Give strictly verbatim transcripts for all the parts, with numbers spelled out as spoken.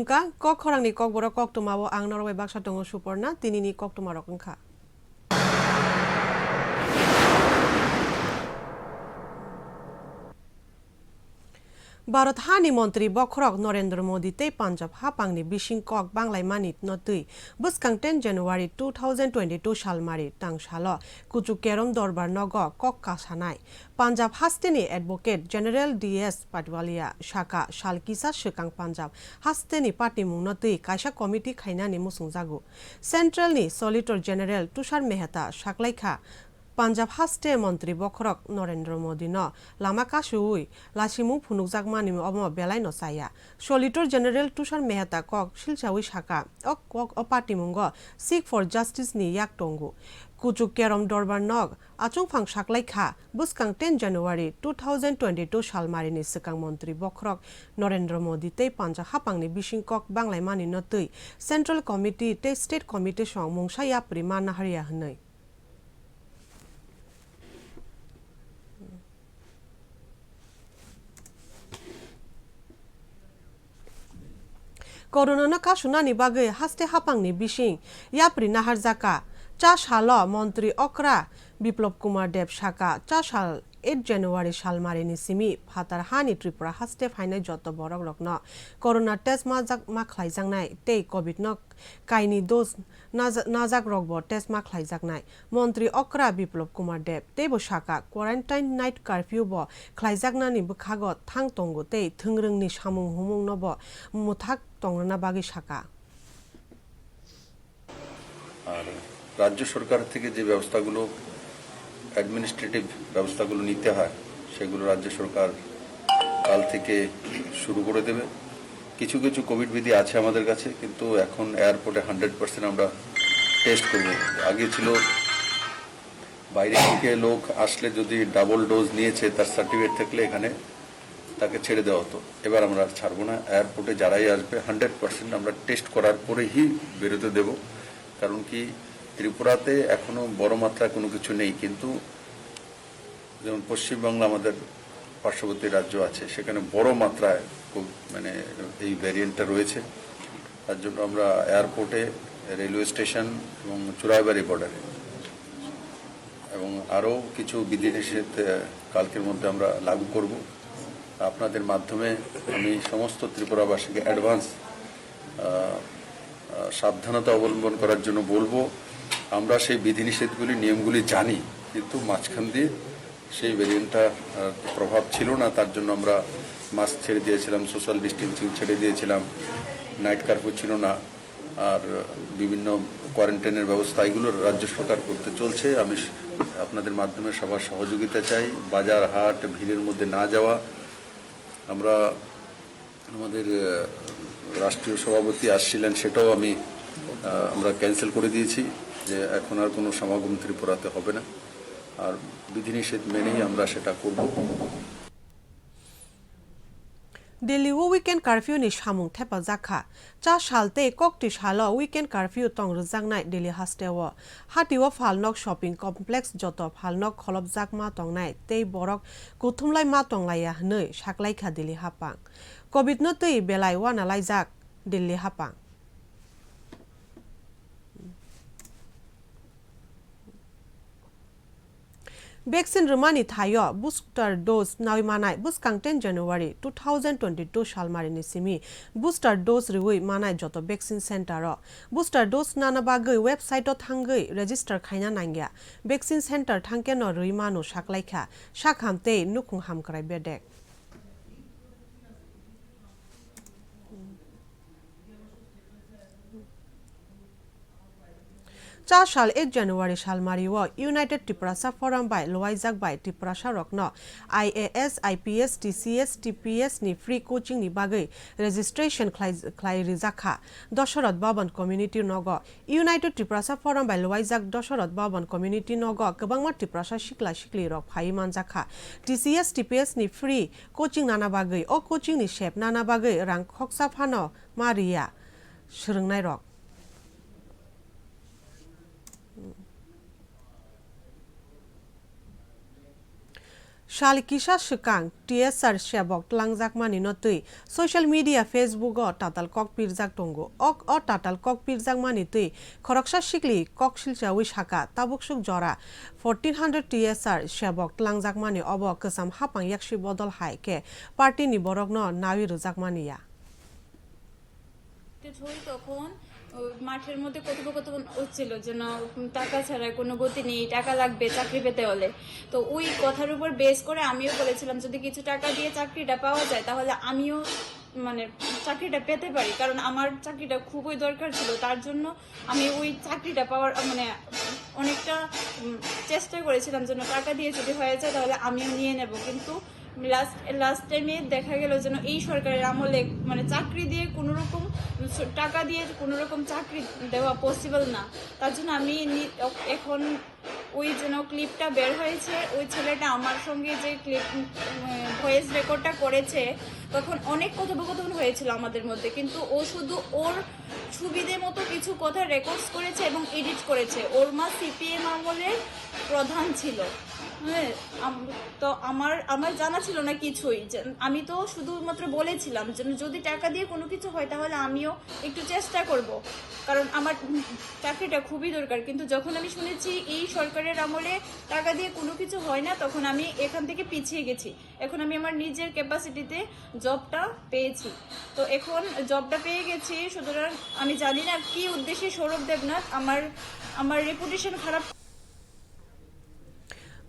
Wngkha kok khorangni kokborok koktwmao ang norok bai baksa tongo Suporna, tinini koktwmarok wngkha. Bharat hani montri bokhorok Narendra Modi tei Punjab haphangni bising kok banglaimani no twi bwskang ten January two thousand twenty-two salmari tang salo Kuchuk Kerom Dorbar nogo kok kasanai. Punjab hasteni Advocate General D S Patwalia saka, sal kisa swkang Punjab hasteni patimungno twi kaisa committee khainani muchungjago. Centralni Solicitor General Tushar Mehta saklaikha, Punjab haste montri bokhorok Narendra Modino lama kasuwi lasimung phunukjakmani omo belaino chaya. Solicitor General Tushar Mehta kok silchawi saka, o kok o patimungo Sikh for Justice ni yak tongo. Kuchuk Kerom Dorbar nok achukphang saklaikha, bwskang ten January two thousand twenty-two salmarini swkang montri bokhorok Narendra Modi tei Punjab haphangni bising kok banglaimani no twi Central Committee tei State Committee song mungsa yapri ma naharya hwnwi. Corona no kasunani bagwi haste haphangni bising yapri naharjakha. Cha salo montri okra Biplab Kumar Deb saka, cha sal eight January salmarini simi phatar hani Tripura haste phainai joto borok rokno corona test majak ma khlaijaknai tei covid no kaini dose naja-, najak rokbo test ma khlaijaknai. Montri okra Biplab Kumar Deb teibo saka, quarantine night curfew bo khlaijaknani bwkhago thang tongo tei thwngrwngni samung humung nobo mwthak tongrwna bagwi saka. আর রাজ্য সরকার থেকে যে ব্যবস্থাগুলো, অ্যাডমিনিস্ট্রেটিভ ব্যবস্থাগুলো নিতে হয়, সেগুলো রাজ্য সরকার কাল থেকে শুরু করে দেবে। কিছু কিছু কোভিড বিধি আছে আমাদের কাছে, কিন্তু এখন এয়ারপোর্টে হান্ড্রেড পার্সেন্ট আমরা টেস্ট করব। আগে ছিল বাইরে থেকে লোক আসলে যদি ডাবল ডোজ নিয়েছে, তার সার্টিফিকেট থাকলে এখানে তাকে ছেড়ে দেওয়া হতো। এবার আমরা আর ছাড়বো না। এয়ারপোর্টে যারাই আসবে, হান্ড্রেড পার্সেন্ট আমরা টেস্ট করার পরেই বেরোতে দেব। কারণ কি, ত্রিপুরাতে এখনো বড় মাত্রায় কোনো কিছু নেই, কিন্তু যেমন পশ্চিমবাংলা আমাদের পার্শ্ববর্তী রাজ্য আছে, সেখানে বড় মাত্রায় খুব, মানে, এই ভ্যারিয়েন্টটা রয়েছে। তার জন্য আমরা এয়ারপোর্টে, রেলওয়ে স্টেশন এবং চুড়াইবাড়ি বর্ডারে এবং আরও কিছু বিধিনিষেধ, আহ, কালকের মধ্যে আমরা লাগু করব। আপনাদের মাধ্যমে আমি সমস্ত ত্রিপুরাবাসীকে অ্যাডভান্স, আহ, আহ, সাবধানতা অবলম্বন করার জন্য বলবো। আমরা সেই বিধিনিষেধগুলি, নিয়মগুলি জানি, কিন্তু মাঝখান দিয়ে সেই ভেরিয়েন্টটা, আহ, প্রভাব ছিল না, তার জন্য আমরা মাস্ক ছেড়ে দিয়েছিলাম, সোশ্যাল ডিস্টেন্সিং ছেড়ে দিয়েছিলাম, নাইট কারফিউ ছিল না। আর বিভিন্ন কোয়ারেন্টাইনের ব্যবস্থা, এগুলো রাজ্য সরকার করতে চলছে। আমি স-, আপনাদের মাধ্যমে সবার সহযোগিতা চাই। বাজার, হাট, ভিড়ের মধ্যে না যাওয়া। আমরা আমাদের, আহ, রাষ্ট্রীয় সভাপতি আসছিলেন, সেটাও আমি, আহ, আমরা ক্যান্সেল করে দিয়েছি, যে এখন আর কোনো সমাগম ত্রিপুরাতে হবে না। আর বিধিনিষেধ মেনেই আমরা সেটা করব। Delhi o weekend curfew ni samung thepajak kha. Cha sal tei kokti salo weekend curfew tong rwjaknai Delhi hasteo. Hatio phalnok, shopping complex joto phalnok kholopjakma tongnai tei borok kuthumlai ma tonglaiya hwnwi saklaikha Delhi haphang. Covid no twi belai uanalaijak Delhi haphang. Vaccine rwmani thaio booster dose nawi manai bwskang ten January two thousand twenty-two salmarini simi booster dose rwui manai joto vaccine center o. Booster dose nana bagwi website o thangwi register khaina nangya. Vaccine center thangkeno rwui mano saklaikha sakham tei nukhung hamkrai bedek. Cha sal eight January salmario United Tiprasa Forum bai luaijak bai Tiprasa rokno I A S, I P S, T C S, T P S ni free coaching ni bagwi registration khlai, khlai rijak kha Dosoroth Bhavan Community Nogo. United Tiprasa Forum bai luaijak Dosoroth Bhavan Community Nogo kwbangma Tiprasa sikla sikli rok phaiwi manjak kha. T C S, T P S ni free coaching nana bagwi, o coaching ni sep nana bagwi rang khoksa phano ma riya swrwngnairok. Sal kisa swkang T S R sebok tlangjakmani no twi social media Facebook o tatal kok pirjak tongo. Ok o tatal kok pirjakmani twi khoroksa sikli kok silchawi saka, tabuksuk jora fourteen hundred T S R sebok tlangjakmani obo kwcham hapang yaksi bodol hai khe party ni borok no nawi rwjakmani ya. ঠিক হই তখন, ও, মাঠের মধ্যে কথোপকথন হচ্ছিল যে না, উম, টাকা ছাড়া কোনো গতি নেই, টাকা লাগবে চাকরি পেতে হলে। তো ওই কথার উপর বেস করে আমিও বলেছিলাম যদি কিছু টাকা দিয়ে চাকরিটা পাওয়া যায় তাহলে আমিও মানে চাকরিটা পেতে পারি, কারণ আমার চাকরিটা খুবই দরকার ছিল। তার জন্য আমি ওই চাকরিটা পাওয়ার মানে অনেকটা উম, চেষ্টা করেছিলাম যেন টাকা দিয়ে যদি হয়ে যায় তাহলে আমিও নিয়ে নেব, কিন্তু লাস্ট লাস্ট টাইমে দেখা গেল যেন এই সরকারের আমলে মানে চাকরি দিয়ে কোনো রকম, টাকা দিয়ে কোনো রকম চাকরি দেওয়া পসিবল না। তার জন্য আমি নি- এখন ওই যেন ক্লিপটা বের হয়েছে, ওই ছেলেটা আমার সঙ্গে যে ক্লিপ ভয়েস রেকর্ডটা করেছে, তখন অনেক কথোপকথন হয়েছিল আমাদের মধ্যে, কিন্তু ও শুধু ওর সুবিধে মতো কিছু কথা রেকর্ডস করেছে এবং এডিট করেছে। ওর মা সিপিএম আমলের প্রধান ছিল। হ্যাঁ, আম- তো আমার আমার জানা ছিল না কিছুই, যে আমি তো শুধুমাত্র বলেছিলাম যে যদি টাকা দিয়ে কোনো কিছু হয় তাহলে আমিও একটু চেষ্টা করব, কারণ আমার উম, চাকরিটা খুবই দরকার। কিন্তু যখন আমি শুনেছি এই সরকারের আমলে টাকা দিয়ে কোনো কিছু হয় না, তখন আমি এখান থেকে পিছিয়ে গেছি। এখন আমি আমার নিজের ক্যাপাসিটিতে জবটা পেয়েছি। তো এখন জবটা পেয়ে গেছি, সুতরাং আমি জানি না কি উদ্দেশ্যে সৌরভ দেবনাথ আমার আমার রেপুটেশন খারাপ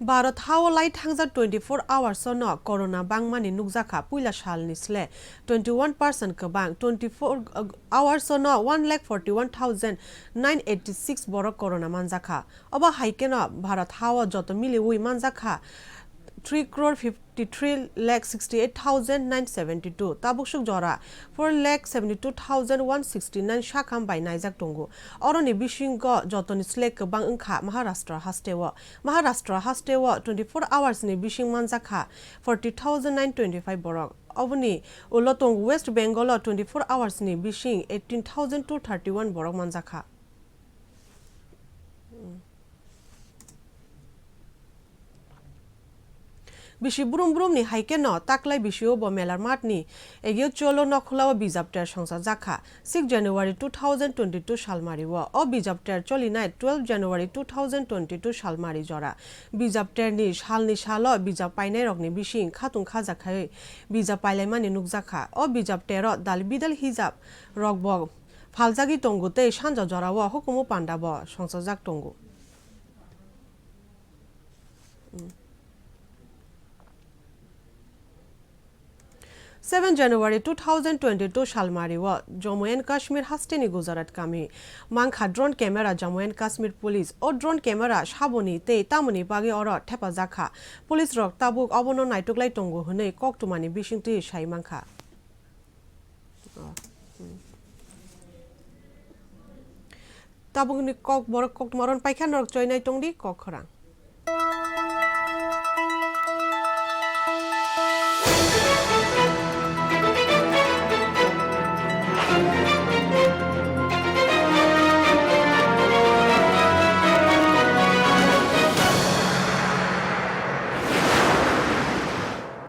Bharat hao lai thangjak twenty-four hours o no corona bangmani nukjakha puila salni sle twenty-one percent kwbang, twenty-four hours o no one lakh forty-one thousand nine eighty-six borok corona manjakha. Obo hai khe no Bharat hao joto miliwi manjakha three crore fifty-three lakh sixty-eight thousand nine seventy-two, tabuksuk jora four lakh seventy-two thousand one sixty-nine sakam bai naijak tongo. Oroni bisingo jotoni slek kwbang wngkha Maharashtra hasteo. Maharashtra hasteo twenty-four hours ni bising manjakha forty thousand nine twenty-five borok. Oboni ulo tongo West Bengal o twenty-four hours ni bising eighteen thousand two thirty-one borok manjakha. Bisi brum brum ni hai khe no taklai bisio bo Melar Math ni Egio Cholo Nokhla o bijap ter songsa jakha. Six January two thousand twenty-two salmari o. O bijap ter cholinai twelve January two thousand twenty-two salmari jora. Bijap ter ni sal ni salo bijap painai rok ni bising khatung khajakhai bijap pailaimani nukjakha. O bijap ter o dal bidal hijab rok bo phaljagwi tongo tei sanja jora o hukumu panda bo songsajak tongo. Seven January two thousand twenty-two salmari o Jammu and Kashmir hasteni Gujarat kami mankha drone camera Jammu and Kashmir police. O drone camera saboni tei tamoni bagwi oro thepajakha. Police rok tabuk obono naituklai tongo hwnwi koktwmani bisingtwi sai mankha. Tabukni kok borok koktwma ron paikha norok choinai tongdi kok khorang.